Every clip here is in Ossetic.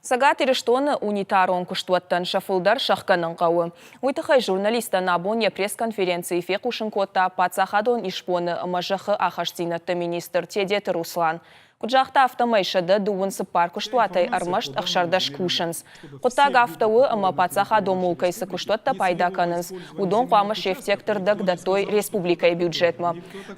Цӕгат Ирыстоны унитарон куыстуӕттӕн сӕ фылдӕр сӕхгӕнын хъӕуы. Уый тыххӕй журналисттӕн абон йӕ пресс-конференцийы фехъусын кодта паддзахадон исбоны ӕмӕ зӕххы ахастдзинӕдты министр Тедеты Руслан. Куыд загъта, афтӕмӕй 134 куыстуатӕй ӕрмӕст 16 кусынц. Хъуыддаг афтӕ у, ӕмӕ паддзахадон мулкӕй цы куыстуӕттӕ пайда кӕнынц, уыдон хъуамӕ се фтиӕгты рдӕг дӕттой республикӕйы бюджетмӕ.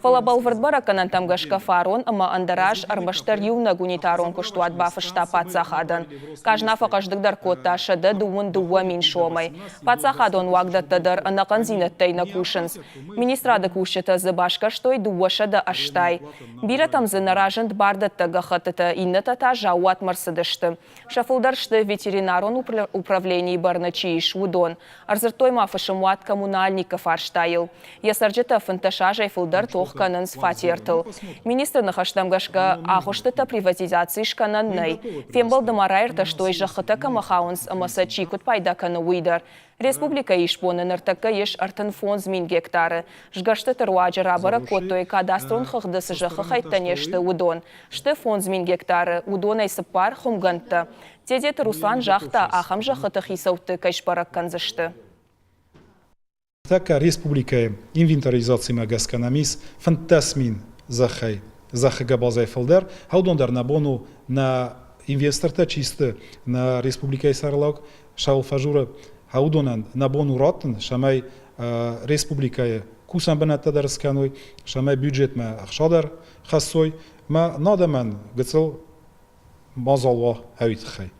Фӕлӕ бӕлвырд бӕрӕггӕнӕнтӕм гӕсгӕ фарон ӕмӕ ӕндӕраз ӕрмӕстдӕр иунӕг унитарон куыстуат бафыста паддзахадӕн. Къазна фӕхъӕздыгдӕр кодта 122 мин сомӕй. Паддзахадон уагдӕттӕ дӕр ӕнӕхъӕндзинӕдтӕй нӕ кусынц. Министрады кусджытӕ дзы басгӕрстой 280. Бирӕтӕм дзы нӕ разынд бардӕттӕг гӕххӕттытӕ, иннӕтӕ та заууатмӕ рцыдысты. Сӕ фылдӕр сты ветеринарон управленийы бӕрны чи ис, уыдон. Ӕрдзырдтой ма фысымуат коммунальникы фарстайыл. Йӕ цӕрджытӕ 15 азӕй фылдӕр тох кӕнынц фатертыл. Министры ныхӕстӕм гӕсгӕ, агъуыстытӕ приватизаци скӕнӕн нӕй. Фембӕлды ма раиртӕстой, зӕххытӕ кӕмӕ хауынц ӕмӕ сӕ чи куыд пайда кӕны, уый дӕр. Республикӕйы исбоны ныртӕккӕ ис 35 мин гектары. Сгӕрстыты руаджы рабӕрӕг кодтой, кадастрон хыгъды цы зӕххы хӕйттӕ не сты, уыдон. Сты 5000 гектары, уыдонӕй цыппар хуымгӕндтӕ. Тедеты Руслан загъта, ахӕм зӕххыты хицӕутты кӕй сбӕрӕг кӕндзысты. Ныртӕккӕ республикӕйы инвентаризацимӕ гӕсгӕ нӕм ис 15 мин зӕххӕй, зӕххы гӕбазӕй фылдӕр. Уыдон дӕр нӕ бон у нӕ инвестортӕ чи сты, нӕ республикӕйы сӕргълӕууӕг Шаул Фажуры, уыдонӕн нӕ бон у раттын, цӕмӕй республикӕйы кусӕн бынӕттӕ дӕр скӕной, цӕмӕй бюджетмӕ ӕхца дӕр хӕссой, мӕ надӕмӕн гыццыл мадзал уа ӕви тыххӕй.